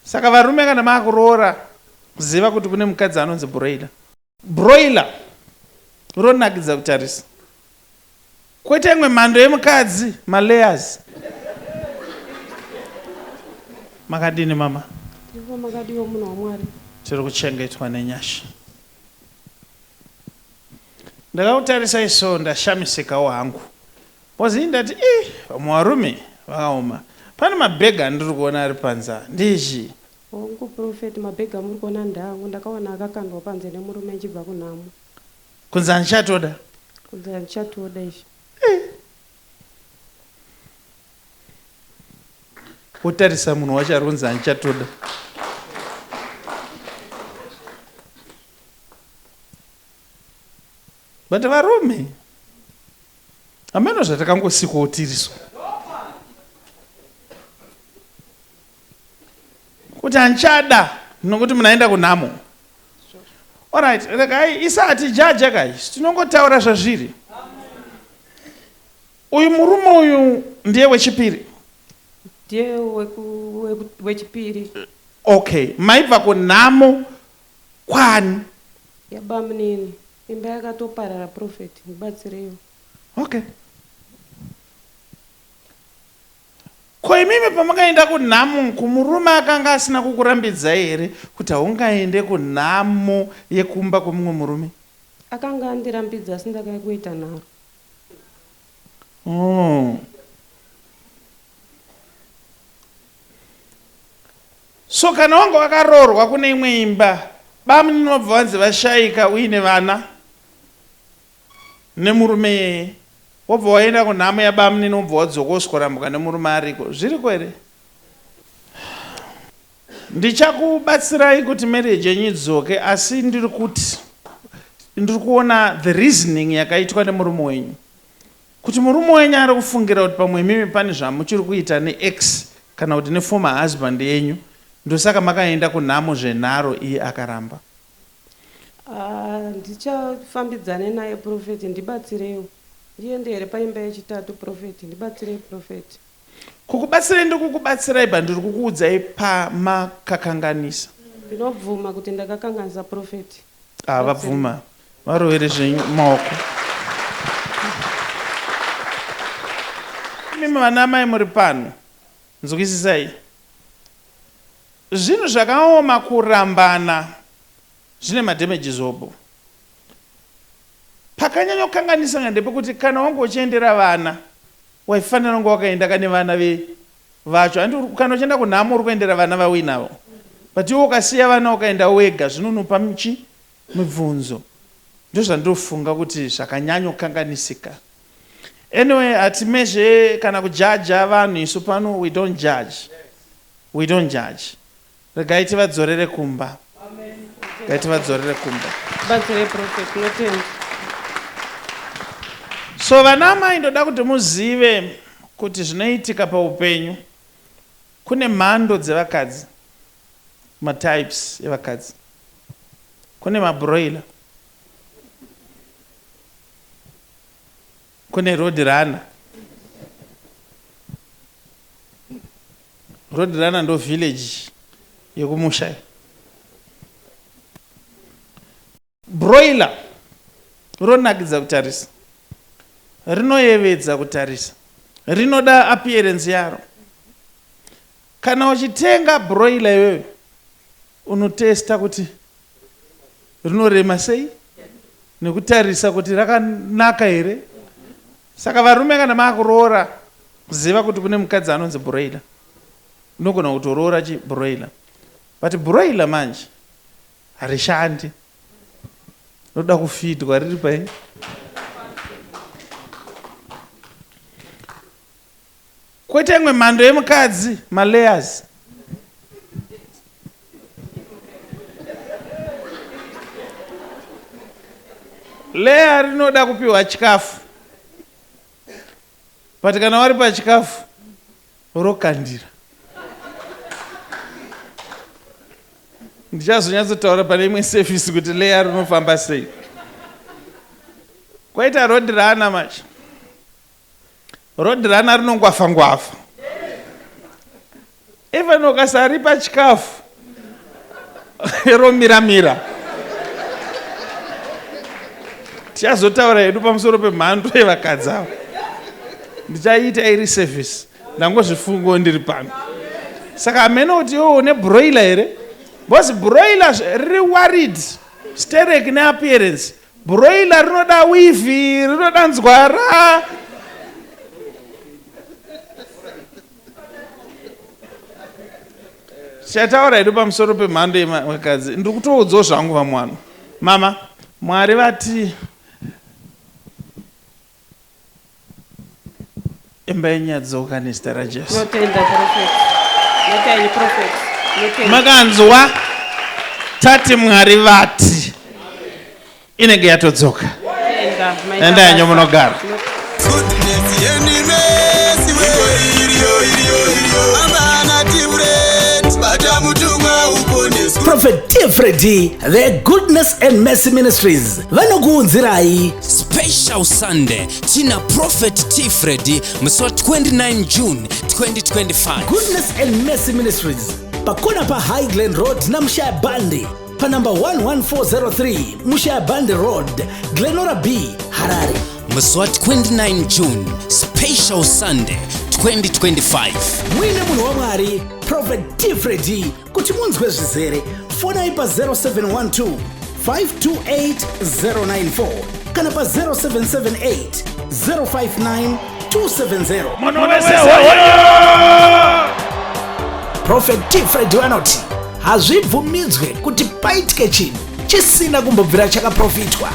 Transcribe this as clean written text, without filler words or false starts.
Saka varume kana makuroora ziva kuti kune mukadzi anonzi broiler. Broiler ronakidza kutarisa. Kwete imwe mhando yemukadzi, malayers. Makadini mama? Tiripo makadiwo munhu waMwari. Tiri kuchengetwa nenyasha. Ndakakutarisai so ndashamisikawo hangu. Because ini ndati ih vamwe varume vakaoma. Pane mabag andiri kuona ari panze aya ndeechii? Hongu prophet mabag amuri kuona ndeangu ndakawana akakandwa panze nemurume achibva kunhamo. Kunzi handichatoda. Kunzi handichatoda izvi. Eh. Wotarisa munhu wacho ari kunzi handichatoda. But varume hameno zvatakangosikwawo tiriso kuti handichada nokuti munhu aenda kunhamo. Alright, regai isati jaja guys, tinongotaura zvazviri. Uyu murume uyu ndiye wechipiri. Ndiye wechipiri. Okay, maibva kunhamo kwani? Yabamunini. Imba yakatoparara prophet ndibatsireiwo. Okay. Ko imimi pamakaenda kunhamo kumurume akanga asina kukurambidzai here kuti haungaende kunhamo yekumba kwemumwe murume? Akanga andirambidza asi ndakakuita nharo. Oh. So kana wanga wakaroorwa kune imwe imba bamunini vobva vanzi vashaika uine vana nemurume iyeye wobva waenda kunhamo yabamunini wobva wadzoka wosworambwa nemurume ariko zviriko here? Ndichakubatsirai kuti marriage yenyu idzoke asi ndiri kuti ndiri kuona the reasoning yakaitwa nemurume wenyu Kuti murume wenyu ari kufungira kuti pamwe imimi pane zvamuchiri kuita ne ex kana kuti ne former husband yenyu ndosaka makaenda kunhamo zvenharo iye akaramba. Aah ndichafambidzane naye prophet ndibatsireiwo ndiende here paimba yechitatu prophet ndibatsirei prophet. Kukubatsirai ndiri kukubatsirai but ndiri kukuudzai pamakakanganisa. Ndinobvuma kuti ndakakanganisa prophet. Ah vabvuma. Varovere zvenyu maoko. Imimi vana amai muri pano nzwisisai. Zvinhu zvakaoma kurambana zvine madamages hobho. Pakanyanya kukanganisana ndepekuti kana wanga uchiendera vana waifanira kunge wakaenda kane vana ve vacho handi kana uchienda kunhamo uri kuendera vana vauinavo but iwe ukasiya vana ukaenda wega zvinonopa chi mibvunzo ndozvandofunga kuti zvakanyanyokanganisika anyway hatimezhe kana kujaja vanhu isu pano we don't judge we don't judge regai tivadzorere kumba regai tivadzorere kumba Batsirai prophet notenda. So vana amai ndoda kuti muzive kuti zvinoitika paupenyu kune mhando dzevakadzi matypes evakadzi kune mabroiler kune road runner road runner ndo village yekumusha Broiler ronakidza kutarisa, rinoyevedza kutarisa, rinoda appearance yaro. Kana uchitenga broiler iwewe unotesta kuti rinorema sei nekutarisa kuti rakanaka here. Saka varume kana makuroora ziva kuti kune mukadzi anonzi broiler. Unogona kutoroora chi broiler. But broiler manje Harishandi. Roda kufidwa riri pai. Kwete imwe mhando yemukadzi, malayers. Layer rinoda kupiwa chikafu. But kana wari pachikafu rokandira. Ndichazonyatsotaura pane imwe service kuti layer rinofamba sei. Kwaita road runner manje. Road runner rinongwafa ngwafa. Even ukasaripa chikafu. Romiramira. Tichazotaura hedu pamusoro pemhando yevakadzi ava. Ndichaiita iri service. Ndangozvifungawo ndiri pano. Saka hameno kuti iwe une broiler here? Because broiler riri worried sterek neappearance. Broiler rinoda weave, rinoda nzwara. Tichataura hedu pamusoro pemhando yevakadzi. Ndiri kutoudzawo zvangu vamwe vanhu. Mama, Mwari vati imba yenyu yadzoka nezita raJesu. Tinotenda prophet. Notenda prophet. Notenda. Makanzwa tati Mwari vati inenge yatodzoka. Tenda. Maita Endai henyu basa. munogara. Prophet T. Freddy, the Goodness and Mercy Ministries vanokuunzirai Special Sunday tina Prophet T Freddy musi wa 29 June 2025. Goodness and Mercy Ministries pakona pa High Glen Road naMushaya Bandi panamba 11403 Mushaya Bandi Road, Glenora B, Harare. Musi wa 29 June Special Sunday 2025. Muine munhu waMwari Prophet T Freddy. Kuti munzwe zvizere fonai pa 0712 528 094 kana pa 0778 059 270. Munhu wese hoyo! Prophet T Freddy vanoti hazvibvumidzwe kuti paitike chinhu chisina kumbobvira chakaprofitwa.